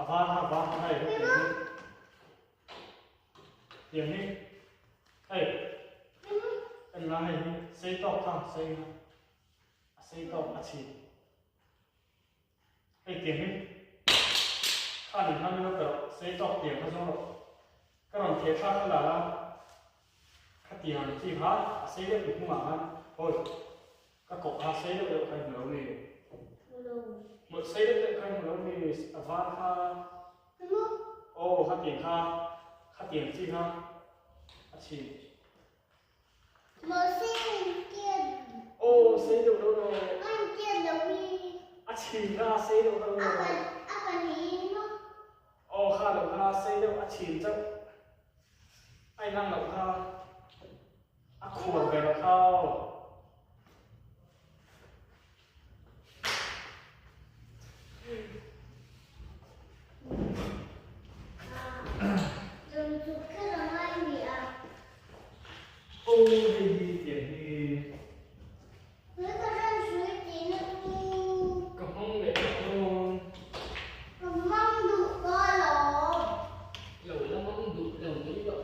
A var kha var kha hei tiang hi. Tiang hi. Hei. En la hei hi sei tawk kha sei kha. A sei tawk a chhit. Hei tiang hi. Kha nen khan min lo pe rawh. Sei tawk tiang kha zawng rawh. Ka rawn theh thlak kha la la. Khatiang ang chi kha a sei deuh i hnungah khan hawi ka kawh kha sei deuh deuh kha i hmu lo mi? Hmu lo. Hmu sei deuh deuh kha i hmu lo mi? A var kha. Hmu. Aw khatiang kha khatiang chi kha a chhin. Mahse in tiat. Aw sei deuh lo lo. A in tiat lo mi? A chhin kha a sei deuh lo lo. A pahnih maw? Aw kha lo kha sei deuh a chhin chauh. A inang loh kha a khual ve loh kha aw. Aw hei hi tiang hi. Ka hmang leh tawh dawn. Lo la mang duh lo mai loh.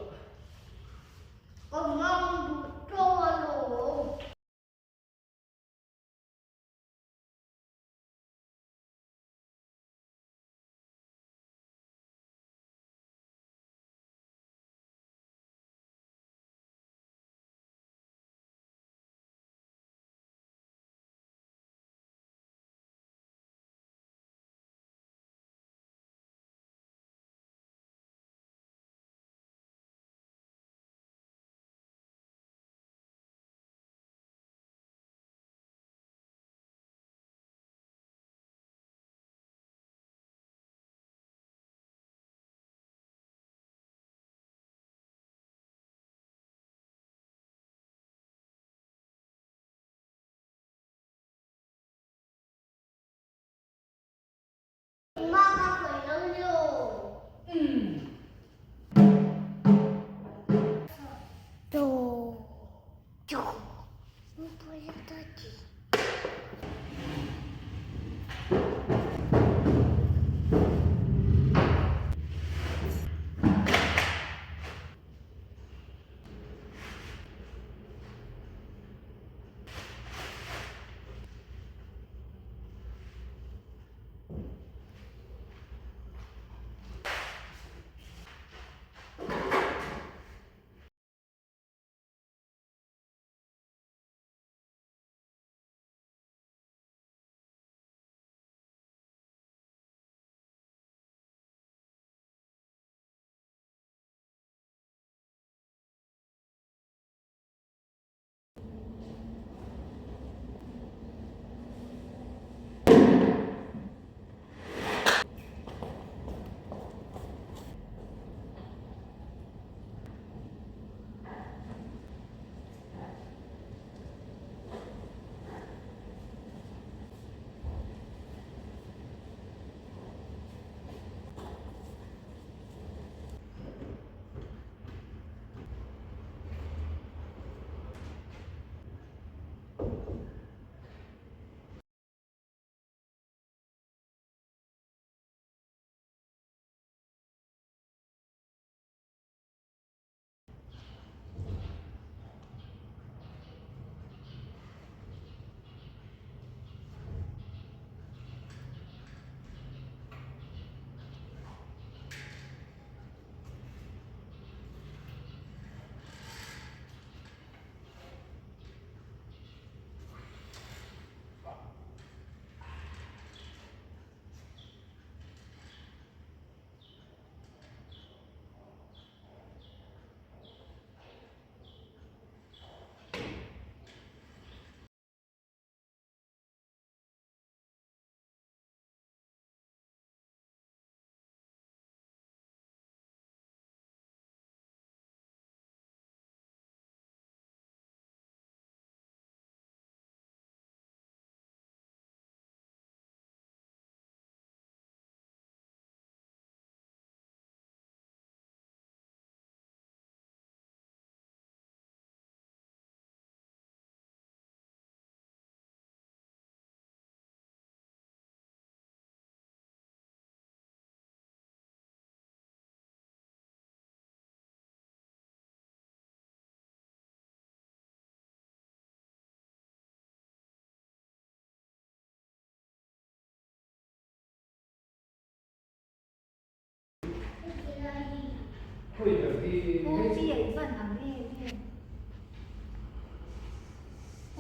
Pui ber hi Opi a i van ang em em.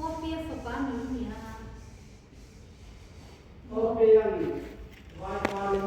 Opi a fapa mi i nia. Opi a mi vaipa le.